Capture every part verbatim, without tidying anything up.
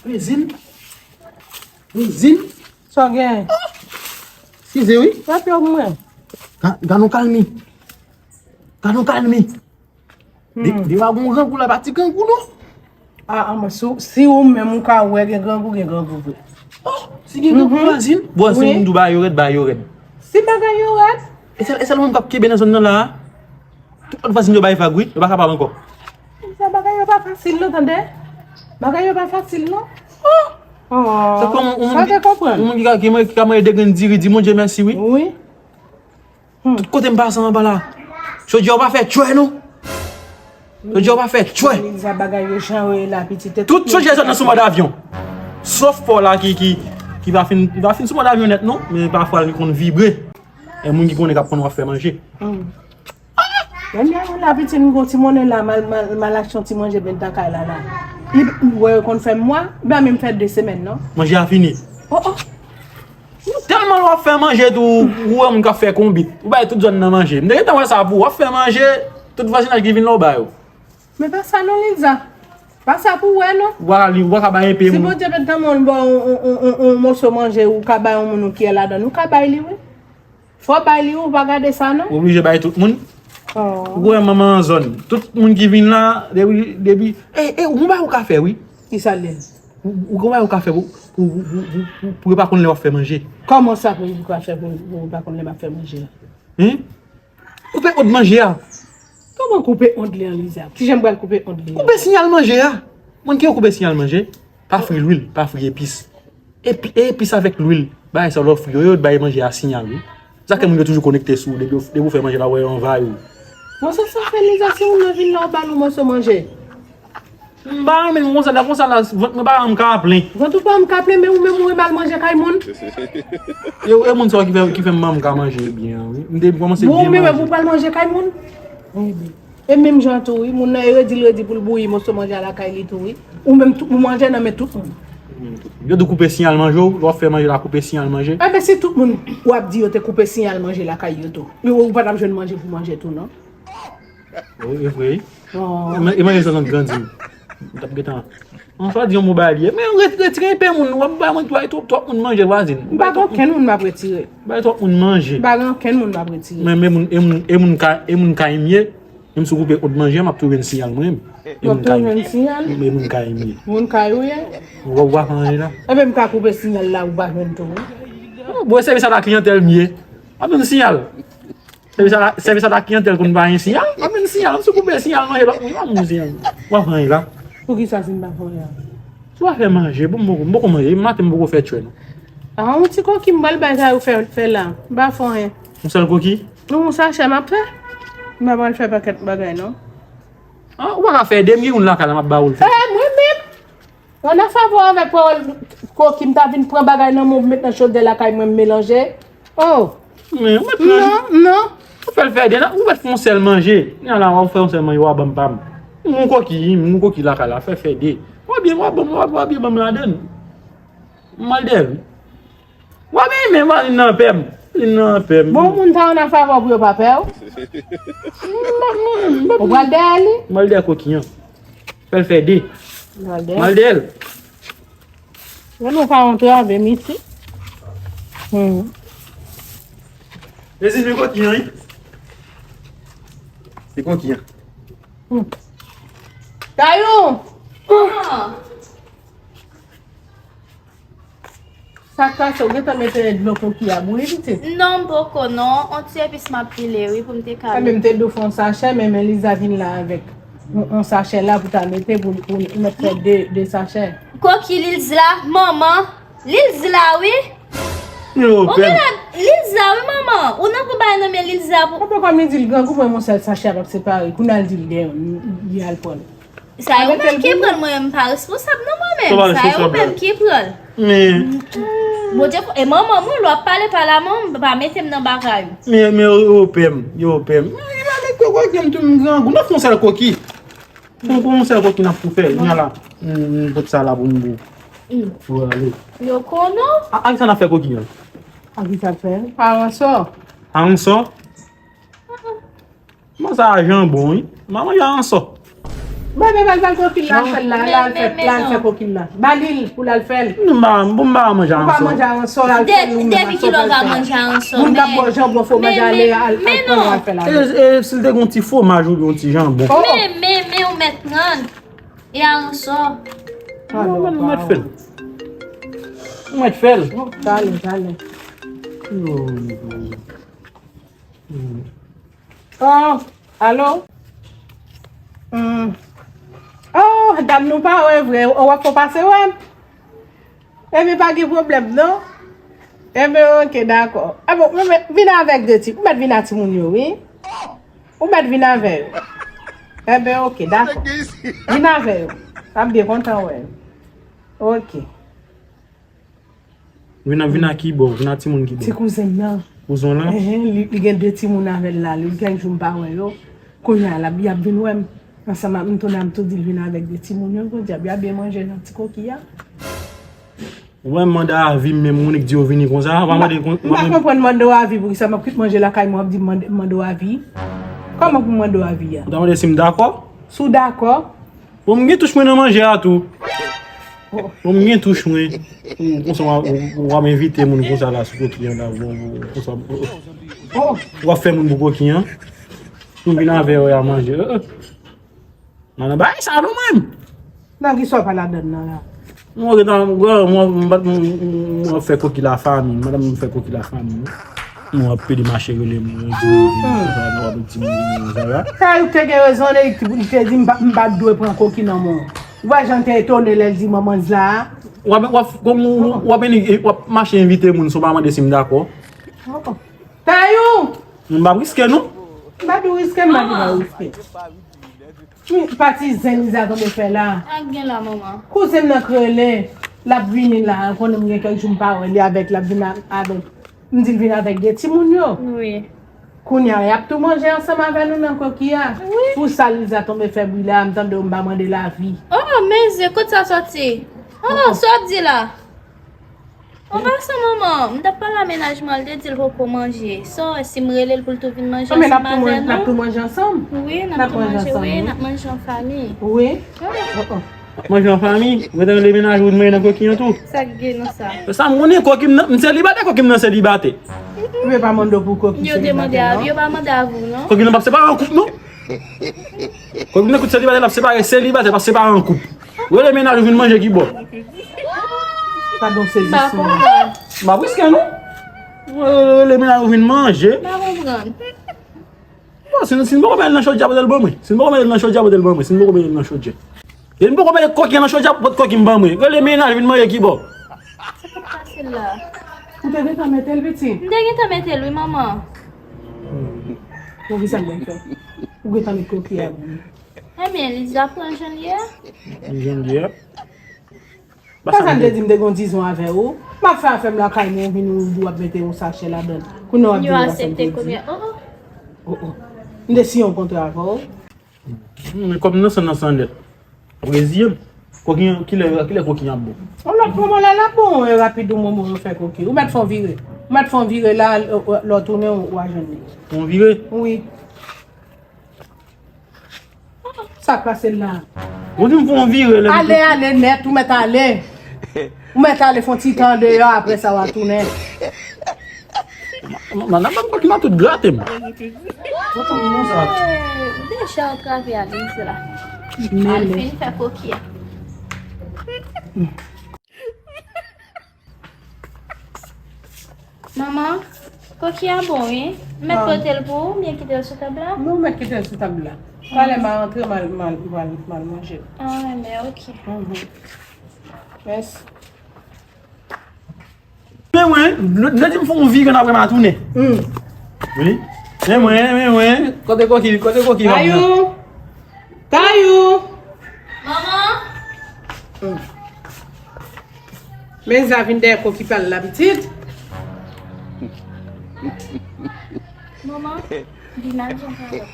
Rezin. Rezin. Sa w gen? Eskize wi. Sa pye w mwen. Ga- Gad yon kalmi. Gad yon kalmi. De- Dewa gon grangou la, pa ti grangou non. Ah, ah, mwen, si, si ou menm ou ka wè gen grangou, gen grangou vre. Oh, si gen grangou vwazin. Vwazin, moun tou ba yo rèd, ba yo rèd. Si bagay yo rèd. E sèl, e sèl moun k ap kenbe nan zòn nan la a. Tout lòt vwazin yo bay vag wi, yo pa kapab ankò. Sa bagay yo pa fasil non, tande. Bagay yo pa fasil non. Oh! Sa kòm yon moun ki, yon moun ki ka, ki, ki ka manje de grenn diri, di Bondye mèsi wi. Wi. Tout kote m pase anba la. Chodyè yo pa fè tchwè non. Chodyè yo pa fè tchwè. Sa bagay yo jan yo ye la pitit. Tout chodyè sot nan sou mòd avyon. Sòf pa w la ki, ki, ki pa fin, ki pa fin sou mòd avyon nèt non, men pafwa li konn vibre. E moun ki konnen k ap konn w ap fè manje. Menm jan la pitit m gon ti monnen la, mal, mal, mal achte yon ti manje benta kay la la. Li, li wè yo konn fè mwa, ben menm fè de semèn non. Manje a fini. Oh oh. Tèlman w ap fè manje tou, ou wè moun k ap fè konbit. Ou bay tout zòn nan manje. M te gentan wè sa pou w ap fè manje, tout vwazinaj ki vin la w ba yo. Men pa sa non Lilza. Pa sa pou w wè non. Ou pa ka li, ou pa ka bay enpe moun. Si Bondye mete nan men w ba w yon, yon, yon, yon, yon moso manje, ou ka bay yon moun ou kyè ladan l, ou ka bay li wi. Fò w bay li wi, ou pa gade sa non. Ou oblije bay tout moun. Oh. Ou wè manman an zòn. Tout moun ki vin la, depi, depi, e, e, yon bagay ou ka fè wi. Kisa l ye? Ou, ou gen yon bagay ou ka fè pou, pou, pou, pou, pou, pou yo pa konn lè w ap fè manje. Kòman sa pou yo pa fè pou, pou yo pa konn lè m ap fè manje a? Hen? Koupe od manje a. Kòman koupe od li an Lilza? Kijan m pral koupe od li an? Koupe siyal manje a. Moun ki yo koupe siyal manje. Pa fri lwil, pa fri epis. Epi, e epis avèk lwil. Bagay sa w lè w fri yo, yo bay manje a siyal wi. Sa ke moun yo toujou konekte sou ou, depi, depi w fè manje la, w wè yo anvayi w. Bon, sa, sa fè Lilza, si moun nan vin la, w ba l yon moso manje. M pa renmen l konsa, lè konsa la, vant mwen pa janm ka plen. Vant ou pa janm ka plen, men ou menm ou renmen al manje kay moun. E, e moun sa yo ki fè, ki fè m pa janm ka manje byen an, wi. M te kòmanse byen manje. Bon, ou menm ou pral manje kay moun? Enben. E menm jan tou, wi, moun nan e redi l redi pou l bouyi moso manje a lakay li tou, wi. Ou menm tou, ou manje nan men tout moun. Yo di w koupe siyal manje w, lè w ap fè manje la, koupe siyal manje. Enben, si tout moun w ap di yo te koupe siyal manje lakay yo tou, yo, ou pa t ap jwenn manje pou manje tou, non? Wi, e vre, wi. Oh. E man-, e manje sa nan grandi. M t ap gentan. An swa di yon mo ba li ye. Men ret-, retire enpe moun, w ap bay mwen twòp, twòp, twòp moun manje vwazin. M pa gen okenn moun m ap retire. Bay twòp moun manje. M pa gen okenn moun m ap retire. Men, men moun, e moun, e moun ka, e moun kay m ye. Menm si w koupe od manje, m ap toujou jwenn siyal mwen menm. E moun kay m ye. M ap toujou jwenn siyal? E moun kay m ye. Moun kay ou ye? Ou, ou pa fè anyen la? Enben m ka koupe siyal la, ou pa jwenn tou. Bon, sèvis a la kliyantèl m ye. M ap jwenn siyal. Sèvis a la, sèvis a la kliyantèl konn pa gen siyal. M ap jwenn siyal. Menm si w koupe siyal manje lòt moun, pa moun siyal. Ou pa fè anyen la. Poukisa si m pa fè anyen la? Si w pa fè manje, bon, m poko, m poko manje. Maten m poko fè tchwè non. Ah, yon ti koki m pral bay sa yo fè, fè la. M pa fè anyen. Yon sèl koki? Non, yon sachè m ap fè. M pa pral fè pakèt bagay non. Ah, ou pa ka fè de, m gen youn lakay la, m ap ba ou l fè. Eh, mwen menm! Ann a favè avèk pawòl koki m ta vin pran bagay nan men w, m met nan chodyè lakay mwen, m melanje. Oh! Men, ou mèt pran. Non, non. Ou fè l fè de, ou mèt fè yon sèl manje. Kounya la, w ap fè yon sèl manje, w a ban m pa m. M gon koki, m gon koki lakay la, fè fè de. W a byen, w a ban m, w a, w a byen ban m ladann. M al dèyè l. W ap renmen vwazin nan pè m. Vwazin nan pè m. Bon, moun sa yo nan favè w pou yo pa pè w. M pa, m, m pa. Ou pral dèyè li? M pral dèyè koki an. Fè l fè de. M pral dèyè. M pral dèyè l. Yo nou ka antrave m isi. Hmm. Mezanmi, koki an, wi. Se koki an. Hmm. Tayou! Ah! Sa k pase, ou gentan mete dlo koki a bouyi, pitit? Non, m poko non. On ti epis m ap pile, wi, pou m te ka. Enben, m te di w fè yon sachè, men, men Liza vin la avèk yon, yon sachè la pou ta mete, pou, pou ou mèt fè de, de sachè. Koki Lilza, manman. Lilza, wi. Ou genlè, Lilza, wi, manman. Ou nan pou bay nan men Lilza pou. Konpè kòm li di l grangou, mwen, yon sèl sachè a p ap separe. Kounye a l di l gen, li al pran l. Sa yo menm ki pran l, mwen menm m pa responsab non mwen menm. Sa yo menm ki pran l. Men. Bondye, e manman mwen, lè w ap pale, pale a manman m, pa mete m nan bagay ou. Men, men yo, yo pè m, yo pè m. Men, men, men, kòkòt m tou m grangou. N ap fè yon sèl koki. Fè yon sèl koki n ap tou fè. Kounya la, m, m pot sa la pou m bou. Pou ale. Yo konnen. A, a ki sa n ap fè koki an? A ki sa l fè? A yon sò. A yon sò? Bon, sa a jan bon, wi. Manman, y a yon sò. Bebe, bal, bal, tranquil, la, al fè l la, la, al fè, la, al fè kokin la. Ba li l pou l al fè l. Nou ba, bon, ba manje. Ou pa manje aransò, la, al fè l, ou menm, depi kilè w va manje aransò? Moun k ap bò janbon, fwomaj ale, al, al pran, al fè la. E, e si l te gen yon ti fwomaj oubyen yon ti janbon? Men, men, men, ou mèt pran. E aransò. Mwen mèt fè l. Mwen mèt fè l. Talè, talè. Oh, alo? Hmm. Oh, dam, nou pa wè vre. Ou ap fè pase wè m? Ebyen, pa gen pwoblèm, non. Ebyen, oke, dakò. Ebyen, vin avèk de ti, ou mèt vin a timoun yo, wi. Ou mèt vin avè yo. Ebyen, oke, dakò. Vin avè yo. M ap byen kontan wè yo. Oke. Vin a, vin a ki bò? Vin a timoun ki bò? Ti kouzen m nan. Kouzen w lan? Enhen, li, li gen de timoun avè l la. Li gen jou m pa wè yo. Kounye a, l ap, y ap vin wè m. Ansanm ak m tounen, m tou di l vin avèk de timoun yo. Podyab, y ap byen manje nan ti koki a. Ou wè m mande avi m menm, moun ki di yo vini konsa, w pa mande kon-, m pa konprann mande w avi poukisa m ap kit manje lakay mwen, w ap di m mande, mande w avi. Kòman pou m mande w avi a? Ou ta mande si m dakò? Si w dakò. Bon, m gen touch mwen nan manje a tou. Oh. Bon, m gen touch mwen. Konsa w ap, w ap envite moun konsa la sou koki an la, bon, bon, konsa. Oh. W ap fè moun pou koki an. Pou vin avè yo y a manje. Euh, euh. Nan, nan bagay sa nou menm. Nan ki sa w pa ladann nan la? Mwen gentan, mwen, mwen, mwen, mwen fè koki lafanmi, madanm mwen fè koki lafanmi. Mwen ap pede mache rele mwen, di mwen, sa, nou ap di mwen, sa va. Sa yo te gen rezon, li te, li te di m pa, m pa t dwe pran koki nan men w. Ou wè jan l te etone lè l di manman la a? W ap, w ap, kòm w, w ap, w ap mache envite moun san w pa mande si m dakò. Oh, oh. Tayou! M pa riske non. M pa di w riske, m pa di w pa riske. Wi, pati zen Liza tonbe fè la. Sa k gen la, manman? Kouzen m nan k rele, l ap vini la, konnen m gen kèk jou m pa wè li avèk, l ap vin a-, avèk. M di l vin avèk de timoun yo. Wi. Kounye a, y ap tou manje ansanm avè nou nan koki a. Wi. Pou sa Liza tonbe fè bri la, m tande w, m pa mande l avi. Oh, mezye, kot sa sòti? Oh, sa w ap di la? Anba sa, manman, m t ap pale a mennaj mwen, l te di l poko manje. Sa w wè, si m rele l pou l tou vin manje ansanm avè nou? N ap tou manje ansanm? Wi, n ap tou manje, wi, n ap manje an fanmi. Wi. Wi. Oh, oh. Manje an fanmi? Ou gentan rele mennaj ou vin manje nan koki an tou? Sa k gen nan sa? Sa m konnen, koki m nan, m selibatè, koki m nan selibatè. Ou pa mande pou koki selibatè, non? Yo te mande a, yo pa mande a vou, non? Koki nan p ap separe an koup, non? Koki nan kout selibatè, l ap separe selibatè, p ap separe an koup. Rele mennaj ou vin manje ki bò. Sa donk se jis mwen. M pa riske non. Rele mennaj ou vin manje. M pa konprann. Bon, si, si n poko mete l nan chodyè, pote l ban mwen. Si n poko mete l nan chodyè, pote l ban mwen. Si n poko mete l nan chodyè. Si n poko mete koki an nan chodyè, pote koki m ban mwen. Rele mennaj vin manje ki bò. Sa k ap pase la? Ou te gentan mete l, pitit? M te gentan mete l, wi, manman. Bon, kisa m pral fè? Ou gentan met koki a bouyi. Ebyen, Liza pran l jan l ye a. Li jan l ye a. Sa sa m te di m te gon dizon avè w. M ap fè afè m lakay mwen, ou vini ou di w ap mete yon sachè ladan l. Kounye a w ap di m pa sa m te di. Yo aksepte kounye a. Oh, oh. Oh, oh. M te siyen yon kontra avè w. Hmm, men kòm nan san nan san lèt. Reziye m. Koki an, kilè, kilè koki an ap bon? Yon lòt moman lè l ap bon, e rapid yon moman yo fè koki. Ou mèt fè yon vire. Ou mèt fè yon vire la, lè w tounen ou a jwenn li. Fè yon vire? Wi. Sa k pase l la? Ou di m fè yon vire lè m... Ale, ale nèt, ou mèt ale. Ou mèt ale fè yon ti tan deyò, apre sa w a tounen. Madanm, ban m koki m a tout grate m. Deja antrave a li se la. Al fin fè koki a. Manman, koki a bon, wi. M mèt pote l pou ou, oubyen kite l sou tab la? Non, ou mèt kite l sou tab la. Talè m a rantre, m al, m al, m al, m al manje. Ah, men ok. Mhm. Mèsi. Men mwen, lè, lè di m fè yon vire apre m a tounen. Hmm. Wi. Men mwen, men mwen, kote koki, kote koki fanm nan? Tayou! Tayou! Manman! Hmm. Men sa vin dèyè koki pa l la, pitit. Manman, vin al jwenn papa.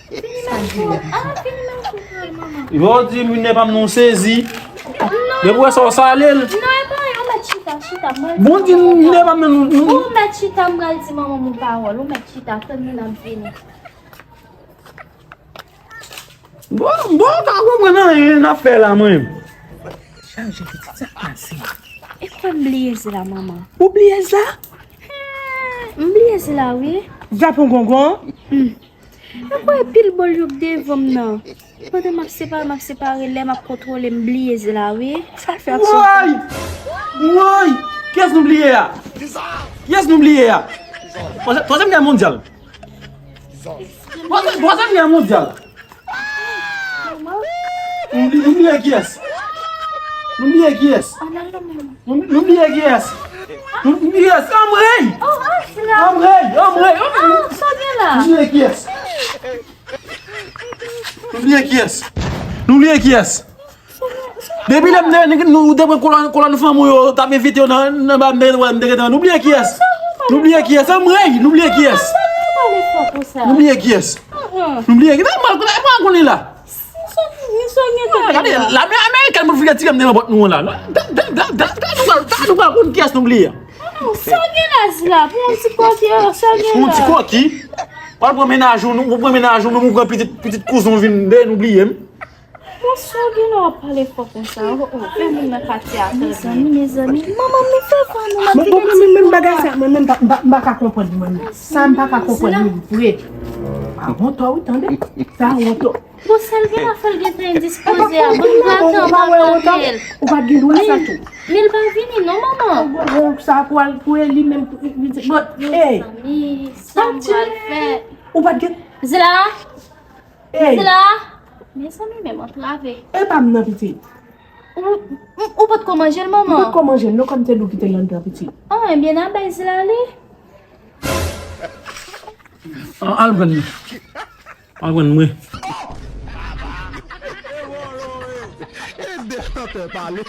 Fini manje w. Ah, fini manje w pou l, manman. Yo di minè pa m non sezi. Non. Depi w wè sa w sale l. Non, e pa anyen, ou mèt chita, chita, m pral di manman yon pawòl. Bon, di minè pa m non. Ou mèt chita, m pral di manman m yon pawòl. Ou mèt chita, tann moun ap vini. Bon, bon, ou pa konprann anyen n ap fè la, mwen. Chaje pitit, sa k pase? E kwè m bliye Zla, manman. Ou bliye Zla? M bliye Zla, wi. Japon gongon? E kwè pil bòl yo k devan m nan. Pandan m ap separe, m ap separe, lè m ap kontwole, m bliye Zla, wi. Sa l fè ak sa? Woy! Woy! Kiyès nou bliye a? Kiyès nou bliye a? Twazyèm, Twazyèm Gè Mondyal. Twazyèm, Twazyèm Gè Mondyal. Nou bli-, nou bliye kiyès? Nou bliye kiyès? Nou, nou bliye kiyès? Nou, nou bliye kiyès? Anmwey! Anmwey! Anmwey! Nou bliye kiyès? Nou bliye kiyès? Nou bliye kiyès? Depi lè m te, nou te pran kolòn, kolòn fanm ou yo, t ap envite yo nan, nan ba m te wè, m te gentan. Nou bliye kiyès? Nou bliye kiyès? Anmwey! Nou bliye kiyès? Nou bliye kiyès? Nou bliye kiyès? Nan mal, nan mal konnen la. Gade, lame amerikèn pou figi tire m devan pòt nou an la. Gade, gade, gade, gade, nou pral, gade, nou pral konn kiyès nou bliye. Sa gen la, Zla, pou yon ti kote, sa gen la. Pou yon ti koki. Pral pran mennaj ou, nou, ou pran mennaj ou, nou, ou pran pitit, pitit kouzen w vin de, nou bliye m. Bon, sa gen la, w ap pale fò konsa. Oh, oh, fè moun nan katye a tande. Mezanmi, mezanmi. Manman, men fè fò nou, m ap fè ti. Mwen menm bagay sa, mwen menm m pa, m pa, m pa ka konprann mwen menm. Sa m pa ka konprann menm vre. A wontò wi, tande. Sa wontò. Bon, sa l gen la fè l gentan endispoze a. Bon, m pa tann m ap tande l. Ou pa t gen dwa sa tou. Men l pa vini non, manman. Bon, sa pou al pou li menm. Bon, ey. Mezanmi, sa m pral fè. Ou pa t gen. Zla. Ey. Zla. Mezanmi, men m antrave. E pa m nan, pitit. Ou, ou, ou potko manje l, manman? M potko manje l non, kòm te di w ki te anndan, pitit. Ah, ebyen, n a bay Zla li. Al pran li. Al pran mwen. Ede chantè pale.